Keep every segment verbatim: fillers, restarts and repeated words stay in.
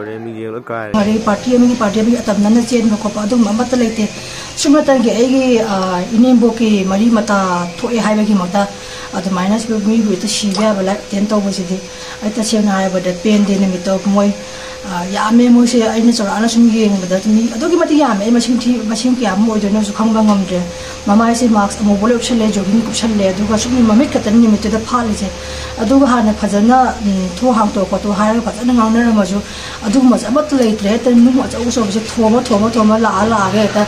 ꯂꯣꯏꯔꯦ, ꯃꯤꯒꯤ ꯂꯣꯏ ꯀꯥꯏꯔꯦ꯫ ꯑꯗꯒꯤ ꯄꯥꯔꯇꯤ ꯑꯃꯒꯤ ꯄꯥꯔꯇꯤ ꯑꯃꯒꯤ ꯑꯇꯝꯅꯅ ꯆꯦꯟꯕ ꯈꯣꯠꯄ ꯑꯗꯨꯒꯨꯝꯕ ꯑꯃꯠꯇ ꯂꯩꯇꯦ꯫ ꯁꯨꯞꯅꯇꯪꯒꯤ ꯑꯩꯒꯤ, ꯑ, ꯏꯅꯦꯝꯕꯣꯛꯀꯤ ꯃꯔꯤ ꯃꯇꯥ ꯊꯣꯛꯑꯦ ꯍꯥꯏꯕꯒꯤꯃꯛꯇ ꯑꯗꯨꯃꯥꯏꯅ ꯁꯤꯕꯨ ꯃꯤꯕꯨ ꯍꯦꯛꯇ ꯁꯤꯕ ꯌꯥꯕ ꯂꯥꯏ ꯑꯦꯇꯦꯝ ꯇꯧꯕꯁꯤꯗꯤ ꯑꯩ ꯇꯁꯦꯡꯅ ꯍꯥꯏꯔꯕꯗ ꯄꯦꯟꯗꯦ꯫ ꯅꯨꯃꯤꯠꯇꯣ ꯃꯣꯏ, ꯑ, ꯌꯥꯝꯃꯦ ꯃꯣꯏꯁꯦ꯫ ꯑꯩꯅ ꯆꯥꯎꯔꯥꯛꯅ ꯁꯨꯝ ꯌꯦꯡꯕꯗ ꯃꯤ ꯑꯗꯨꯛꯀꯤ ꯃꯇꯤꯛ ꯌꯥꯝꯃꯦ꯫ ꯑꯩ ꯃꯁꯤꯡ ꯊꯤ-, ꯃꯁꯤꯡ ꯀꯌꯥꯃꯨꯛ ꯑꯣꯏꯗꯣꯏꯅꯣꯁꯨ ꯈꯪꯕ ꯉꯝꯗ꯭ꯔꯦ꯫ ꯃꯃꯥꯏꯁꯦ ꯃꯥꯛꯁ ꯑꯃꯨꯕ ꯂꯣꯏ ꯎꯞꯁꯜꯂꯦ, ꯖꯣꯒꯤꯡ ꯎꯞꯁꯜꯂꯦ, ꯑꯗꯨꯒ ꯁꯨꯝ ꯃꯃꯤꯠ ꯈꯛꯇꯅꯤ ꯅꯨꯃꯤꯠꯇꯨꯗ ꯐꯥꯠꯂꯤꯁꯦ꯫ ꯑꯗꯨꯒ ꯍꯥꯟꯅ ꯐꯖꯅ, ꯎꯝ, "ꯊꯣꯡ ꯍꯥꯡꯇꯣꯛ ꯈꯣꯠꯇꯣꯛ" ꯍꯥꯏꯔꯒ ꯐꯖꯅ ꯉꯥꯡꯅꯔꯝꯃꯁꯨ, ꯑꯗꯨꯒꯨꯝꯕꯁꯦ ꯑꯃꯠꯇ ꯂꯩꯇ꯭ꯔꯦ꯫ ꯍꯦꯛꯇ ꯅꯨꯡ ꯑꯆꯧ ꯑꯆꯧꯕꯁꯦ ꯊꯣꯝꯃ, ꯊꯣꯝꯃ, ꯊꯣꯝꯃ ꯂꯥꯛꯑ, ꯂꯥꯛꯑꯒ ꯍꯦꯛꯇ,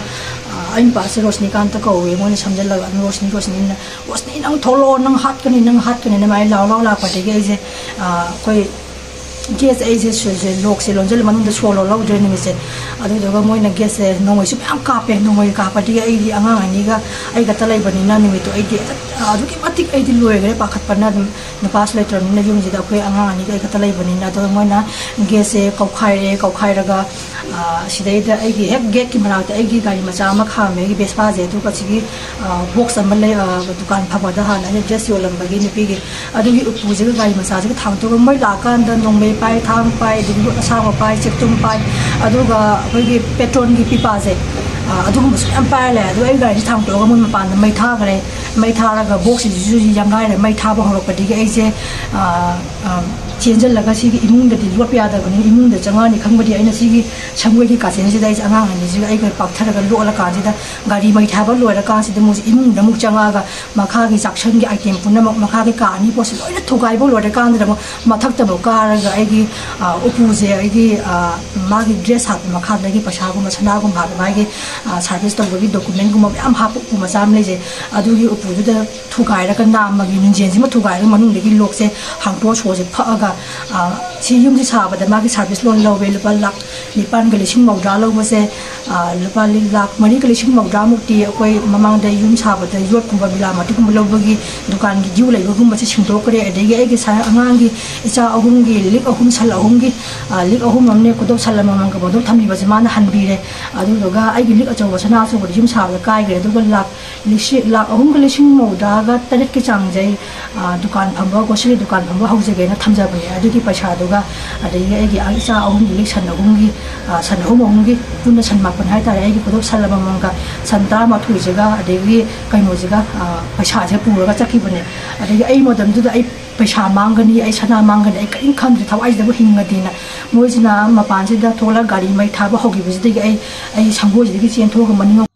ꯑ, ꯑꯩ ꯅꯨꯄꯥꯁꯦ ꯔꯣꯁꯅꯤꯀꯥꯟꯇ ꯀꯧꯋꯦ ꯃꯣꯏꯅ ꯁꯝꯖꯜꯂꯒ꯫ ꯑꯗꯨ ꯔꯣꯁꯅꯤ, ꯔꯣꯁꯅꯤꯅ, "ꯔꯣꯁꯅꯤ, ꯅꯪ ꯊꯣꯛꯂꯛꯑꯣ, ꯅꯪ ꯍꯥꯠꯀꯅꯤ, ꯅꯪ ꯍꯥꯠꯀꯅꯤꯅ" ꯑꯗꯨꯃꯥꯏꯅ ꯂꯥꯎ ꯂꯥꯎ ꯂꯥꯛꯄꯗꯒꯤ ꯑꯩꯁꯦ, ꯑ, ꯑꯩꯈꯣꯏ ꯒꯦꯠꯁꯦ ꯑꯩꯁꯦ ꯁꯨ-, ꯁꯦ ꯂꯣꯛꯁꯦ ꯂꯣꯟꯁꯤꯜꯂ ꯃꯅꯨꯡꯗ ꯁꯣ ꯂꯣꯜꯍꯧꯗ꯭ꯔꯦ ꯅꯨꯃꯤꯠꯁꯦ꯫ ꯑꯗꯨꯗꯨꯒ ꯃꯣꯏꯅ ꯒꯦꯠꯁꯦ ꯅꯣꯡꯃꯩꯁꯨ ꯃꯌꯥꯝ ꯀꯥꯞꯄꯦ꯫ ꯅꯣꯡꯃꯩ ꯀꯥꯞꯄꯗꯒꯤ ꯑꯩꯗꯤ ꯑꯉꯥꯡ ꯑꯅꯤꯒ ꯑꯩ ꯈꯛꯇ ꯂꯩꯕꯅꯤꯅ ꯅꯨꯃꯤꯠꯇꯣ ꯑꯩꯗꯤ ꯑꯗꯨꯛꯀꯤ ꯃꯇꯤꯛ ꯑꯩꯗꯤ ꯂꯣꯏꯈ꯭ꯔꯦ ꯄꯥꯈꯠꯄꯅ꯫ ꯑꯗꯨꯝ ꯅꯨꯄꯥꯁꯨ ꯂꯩꯇ꯭ꯔꯕꯅꯤꯅ ꯌꯨꯝꯁꯤꯗ ꯑꯩꯈꯣꯏ ꯑꯉꯥꯡ ꯑꯅꯤꯒ ꯑꯩ ꯈꯛꯇ ꯂꯩꯕꯅꯤꯅ꯫ ꯑꯗꯣ ꯃꯣꯏꯅ ꯒꯦꯠꯁꯦ ꯀꯧꯈꯥꯏꯔꯦ, ꯀꯧꯈꯥꯏꯔꯒ, ꯑ, ꯁꯤꯗꯩꯗ ꯑꯩꯒꯤ ꯍꯦꯛ ꯒꯦꯠꯀꯤ ꯃꯅꯥꯛꯇ ꯑꯩꯒꯤ ꯒꯥꯔꯤ ꯃꯆꯥ ꯑꯃ ꯈꯥꯝꯃꯦ, ꯑꯩꯒꯤ ꯕꯦꯁꯄꯥꯁꯦ꯫ ꯑꯗꯨꯒ ꯁꯤꯒꯤ, ꯑ, ꯕꯣꯛꯁ ꯑꯃ ꯂꯩ, ꯑ, ꯗꯨꯀꯥꯟ ꯐꯝꯕꯗ ꯍꯥꯟꯅ ꯑꯩꯅ ꯗ꯭ꯔꯦꯁ ꯌꯣꯜꯂꯝꯕꯒꯤ ꯅꯨꯄꯤꯒꯤ, ꯑꯗꯨꯒꯤ ꯎꯄꯨꯁꯤꯒ ꯒꯥꯔꯤ ꯃꯆꯥꯁꯤꯒ ꯊꯥꯡꯇꯣꯛꯑꯒ ꯃꯣꯏ ꯂꯥꯛꯑꯀꯥꯟꯗ ꯅꯣꯡꯃꯩ ꯄꯥꯏ, ꯊꯥꯡ ꯄꯥꯏ, ꯑꯗꯒꯤ ꯌꯣꯠ ꯑꯁꯥꯡꯕ ꯄꯥꯏ, ꯆꯦꯛꯇꯨꯝ ꯄꯥꯏ, ꯑꯗꯨꯒ ꯑꯩꯈꯣꯏꯒꯤ ꯄꯦꯇ꯭ꯔꯣꯜꯒꯤ ꯄꯤꯄꯥꯁꯦ, ꯑ, ꯑꯗꯨꯒꯨꯝꯕꯁꯨ ꯌꯥꯝ ꯄꯥꯏꯔ ꯂꯩ꯫ ꯑꯗꯨꯒ ꯑꯩ ꯒꯥꯔꯤꯁꯦ ꯊꯥꯡꯇꯣꯛꯑꯒ ꯃꯣꯏ ꯃꯄꯥꯟꯗ ꯃꯩ ꯊꯥꯈ꯭ꯔꯦ꯫ ꯃꯩ ꯊꯥꯔꯒ ꯕꯣꯛꯁꯁꯤꯁꯨ ꯌꯥꯡꯒꯥꯏꯔꯦ꯫ ꯃꯩ ꯊꯥꯕ ꯍꯧꯔꯛꯄꯗꯒꯤ ꯑꯩꯁꯦ, ꯑ, ꯑ, ꯆꯦꯟꯁꯤꯜꯂꯒ ꯁꯤꯒꯤ ꯏꯃꯨꯡꯗꯗꯤ ꯂꯣꯠꯄ ꯌꯥꯗꯕꯅꯤꯅ ꯏꯃꯨꯡꯗ ꯆꯪꯉꯛꯑꯅꯤ ꯈꯪꯕꯗꯤ ꯑꯩꯅ ꯁꯤꯒꯤ ꯁꯪꯒꯣꯏꯒꯤ ꯀꯥꯆꯤꯟꯁꯤꯗ ꯑꯩꯁꯦ ꯑꯉꯥꯡ ꯑꯅꯤꯁꯤꯒ ꯑꯩꯒ ꯄꯥꯛꯊꯔꯒ ꯂꯣꯠꯂꯀꯥꯟꯁꯤꯗ ꯒꯥꯔꯤ ꯃꯩ ꯊꯥꯕ ꯂꯣꯏꯔꯀꯥꯟꯁꯤꯗ ꯃꯣꯏꯁꯦ ꯏꯃꯨꯡꯗ ꯑꯃꯨꯛ ꯆꯪꯉꯛꯑꯒ ꯃꯈꯥꯒꯤ ꯆꯥꯛꯁꯪꯒꯤ ꯑꯥꯏꯇꯦꯝ ꯄꯨꯝꯅꯃꯛ ꯃꯈꯥꯒꯤ ꯀꯥ ꯑꯅꯤ ꯄꯣꯠꯁꯦ ꯂꯣꯏꯅ ꯊꯨꯒꯥꯏꯕ ꯂꯣꯏꯔꯀꯥꯟꯗ ꯑꯃꯨꯛ ꯃꯊꯛꯇ ꯑꯃꯨꯛ ꯀꯥꯔꯒ ꯑꯩꯒꯤ, ꯑ, ꯎꯄꯨꯁꯦ ꯑꯩꯒꯤ, ꯑ, ꯃꯥꯒꯤ ꯗ꯭ꯔꯦꯁ ꯍꯥꯞꯄ ꯃꯈꯥꯗꯒꯤ ꯄꯩꯁꯥꯒꯨꯝꯕ ꯁꯅꯥꯒꯨꯝꯕ ꯍꯥꯞꯄ ꯃꯥꯒꯤ, ꯑ, ꯁꯥꯔꯚꯤꯁ ꯇꯧꯕꯒꯤ ꯗꯣꯀꯨꯃꯦꯟꯒꯨꯝꯕ ꯃꯌꯥꯝ ꯍꯥꯞꯄ ꯎꯄꯨ ꯃꯆꯥ ꯑꯃ ꯂꯩꯖꯩ꯫ ꯑꯗꯨꯒꯤ ꯎꯄꯨꯗꯨꯗ ꯊꯨꯒꯥꯏꯔꯒ ꯅꯥꯝꯃꯒꯤ ꯅꯤꯡꯖꯦꯜꯁꯤꯃ ꯊꯨꯒꯥꯏꯔꯒ ꯃꯅꯨꯡꯗꯒꯤ ꯂꯣꯛꯁꯦ ꯍꯥꯡꯇꯣꯛꯑ ꯁꯣꯁꯦ ꯐꯛꯑꯒ, ꯑ, ꯁꯤ ꯌꯨꯝꯁꯤ ꯁꯥꯕꯗ ꯃꯥꯒꯤ ꯁꯥꯔꯚꯤꯁ ꯂꯣꯟ ꯂꯧꯋꯦ ꯂꯨꯄꯥ ꯂꯥꯈ ꯅꯤꯄꯥꯟꯒ ꯂꯤꯁꯤꯡ ꯃꯧꯗ꯭ꯔꯥ ꯂꯧꯕꯁꯦ, ꯑ, ꯂꯨꯄꯥ ꯂꯥꯈ ꯃꯔꯤꯒ ꯂꯤꯁꯤꯡ ꯃꯧꯗ꯭ꯔꯥꯃꯨꯛꯇꯤ ꯑꯩꯈꯣꯏ ꯃꯃꯥꯡꯗ ꯌꯨꯝ ꯁꯥꯕꯗ ꯌꯣꯠꯀꯨꯝꯕ ꯕꯤꯂꯥ ꯃꯇꯤꯛꯀꯨꯝꯕ ꯂꯧꯕꯒꯤ ꯗꯨꯀꯥꯟꯒꯤ ꯗ꯭ꯌꯨ ꯂꯩꯕꯒꯨꯝꯕꯁꯦ ꯁꯤꯡꯗꯣꯛꯈ꯭ꯔꯦ꯫ ꯑꯗꯒꯤ ꯑꯩꯒꯤ ꯁ-, ꯑꯉꯥꯡꯒꯤ ꯏꯆꯥ ꯑꯍꯨꯝꯒꯤ ꯂꯤꯛ ꯑꯍꯨꯝ ꯁꯜ ꯑꯍꯨꯝꯒꯤ, ꯑ, ꯂꯤꯛ ꯑꯍꯨꯝ ꯑꯃꯅꯦ ꯈꯨꯗꯣꯞ ꯁꯜ ꯑꯃꯃꯝꯒ ꯃꯗꯣꯞ ꯊꯝꯕꯤꯕꯁꯦ ꯃꯥꯅ ꯍꯟꯕꯤꯔꯦ꯫ ꯑꯗꯨꯗꯨꯒ ꯑꯩꯒꯤ ꯂꯤꯛ ꯑꯆꯧꯕ ꯁꯅꯥ ꯑꯆꯧꯕꯗꯤ ꯌꯨꯝ ꯁꯥꯕꯗ ꯀꯥꯏꯈ꯭ꯔꯦ꯫ ꯑꯗꯨꯒ ꯂꯥꯈ ꯂꯤꯁꯤꯡ, ꯂꯥꯈ ꯑꯍꯨꯝꯒ ꯂꯤꯁꯤꯡ ꯃꯧꯗ꯭ꯔꯥꯒ ꯇꯔꯦꯠꯀꯤ ꯆꯥꯡꯁꯦ ꯑꯩ, ꯑ, ꯗꯨꯀꯥꯟ ꯐꯝꯕ, ꯒ꯭ꯔꯣꯁꯔꯤ ꯗꯨꯀꯥꯟ ꯐꯝꯕ ꯍꯧꯖꯒꯦꯅ ꯊꯝꯖꯕꯅꯦ꯫ ꯑꯗꯨꯒꯤ ꯄꯩꯁꯥꯗꯨꯒ, ꯑꯗꯒꯤ ꯑꯩꯒꯤ ꯏꯆꯥ ꯑꯍꯨꯝꯗꯨꯒꯤ ꯁꯟ ꯑꯍꯨꯝꯒꯤ, ꯑ, ꯁꯟ ꯑꯍꯨꯝ ꯑꯍꯨꯝꯒꯤ ꯄꯨꯟꯅ ꯁꯟ ꯃꯥꯄꯟ ꯍꯥꯏꯇꯥꯔꯦ, ꯑꯩꯒꯤ ꯈꯨꯗꯣꯞ ꯁꯟ ꯑꯃꯃꯝꯒ ꯁꯟ ꯇꯔꯥꯃꯥꯊꯣꯏꯁꯤꯒ, ꯑꯗꯒꯤ ꯀꯩꯅꯣꯁꯤꯒ, ꯑ, ꯄꯩꯁꯥꯁꯦ ꯄꯨꯔꯒ ꯆꯠꯈꯤꯕꯅꯦ꯫ ꯑꯗꯒꯤ ꯑꯩ ꯃꯇꯝꯗꯨꯗ ꯑꯩ ꯄꯩꯁꯥ ꯃꯥꯡꯒꯅꯤ, ꯑꯩ ꯁꯅꯥ ꯃꯥꯡꯒꯅꯤ, ꯑꯩ ꯀꯔꯤꯝ ꯈꯪꯗ꯭ꯔꯦ, ꯊꯋꯥꯏꯁꯤꯗꯕꯨ ꯍꯤꯡꯉꯗꯤꯅ꯫ ꯃꯣꯏꯁꯤꯅ ꯃꯄꯥꯟꯁꯤꯗ ꯊꯣꯛꯂꯒ ꯒꯥꯔꯤ ꯃꯩ ꯊꯥꯕ ꯍꯧꯈꯤꯕꯁꯤꯗꯒꯤ ꯑꯩ, ꯑꯩ ꯁꯪꯒꯣꯏꯁꯤꯗꯒꯤ ꯆꯦꯟꯊꯣꯛꯑꯒ ꯃꯅꯤꯡ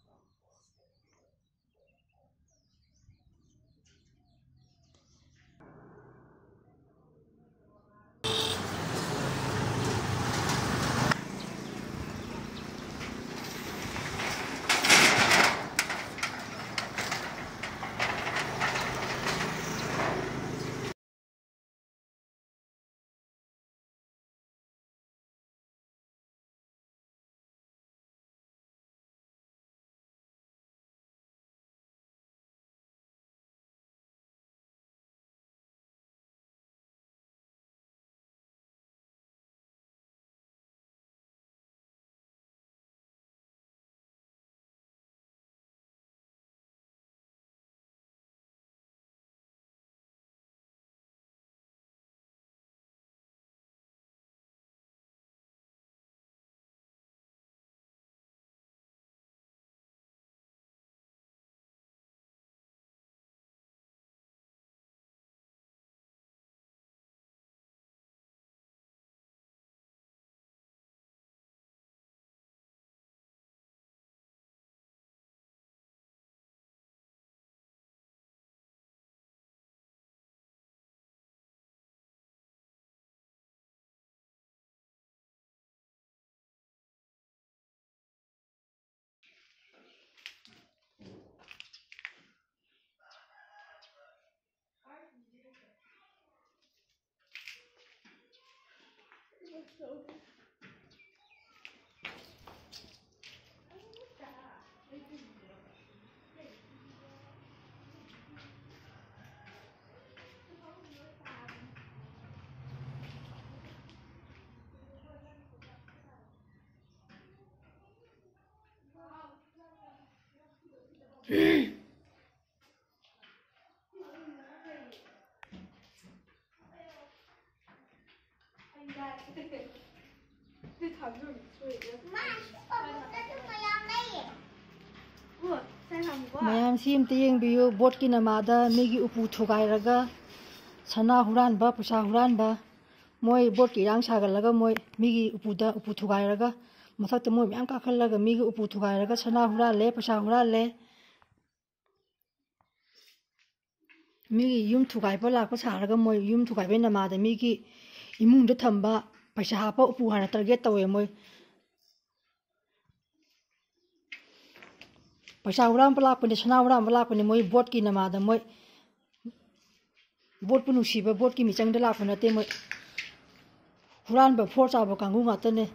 ꯃꯌꯥꯝꯁꯤ ꯑꯝꯇ ꯌꯦꯡꯕꯤꯌꯨ, ꯚꯣꯠꯀꯤ ꯅꯃꯥꯗ ꯃꯤꯒꯤ ꯎꯄꯨ ꯊꯨꯒꯥꯏꯔꯒ ꯁꯅꯥ ꯍꯨꯔꯥꯟꯕ, ꯄꯩꯁꯥ ꯍꯨꯔꯥꯟꯕ, ꯃꯣꯏ ꯚꯣꯠꯀꯤ ꯏꯔꯥꯡ ꯁꯥꯒꯠꯂꯒ ꯃꯣꯏ ꯃꯤꯒꯤ ꯎꯄꯨꯗ, ꯎꯄꯨ ꯊꯨꯒꯥꯏꯔꯒ ꯃꯊꯛꯇ ꯃꯣꯏ ꯃꯌꯥꯝ ꯀꯥꯈꯠꯂꯒ ꯃꯤꯒꯤ ꯎꯄꯨ ꯊꯨꯒꯥꯏꯔꯒ ꯁꯅꯥ ꯍꯨꯔꯥꯜꯂꯦ, ꯄꯩꯁꯥ ꯍꯨꯔꯥꯜꯂꯦ꯫ ꯃꯤꯒꯤ ꯌꯨꯝ ꯊꯨꯒꯥꯏꯕ ꯂꯥꯛꯄ ꯁꯥꯔꯒ ꯃꯣꯏ ꯌꯨꯝ ꯊꯨꯒꯥꯏꯕꯩ ꯅꯃꯥꯗ ꯃꯤꯒꯤ ꯏꯃꯨꯡꯗ ꯊꯝꯕ ꯄꯩꯁꯥ ꯍꯥꯞꯄ ꯎꯄꯨ ꯍꯥꯟꯅ target ꯇꯧꯋꯦ꯫ ꯃꯣꯏ ꯄꯩꯁꯥ ꯍꯨꯔꯥꯟꯕ ꯂꯥꯛꯄꯅꯦ, ꯁꯅꯥ ꯍꯨꯔꯥꯟꯕ ꯂꯥꯛꯄꯅꯦ꯫ ꯃꯣꯏ ꯚꯣꯠꯀꯤ ꯅꯃꯥꯗ ꯃꯣꯏ ꯚꯣꯠꯄꯨ ꯅꯨꯡꯁꯤꯕ, ꯚꯣꯠꯀꯤ ꯃꯤꯆꯪꯗ ꯂꯥꯛꯄ ꯅꯠꯇꯦ꯫ ꯃꯣꯏ ꯍꯨꯔꯥꯟꯕ, ꯐꯣꯔ ꯆꯥꯕ ꯀꯥꯡꯕꯨ ꯉꯥꯛꯇꯅꯦ꯫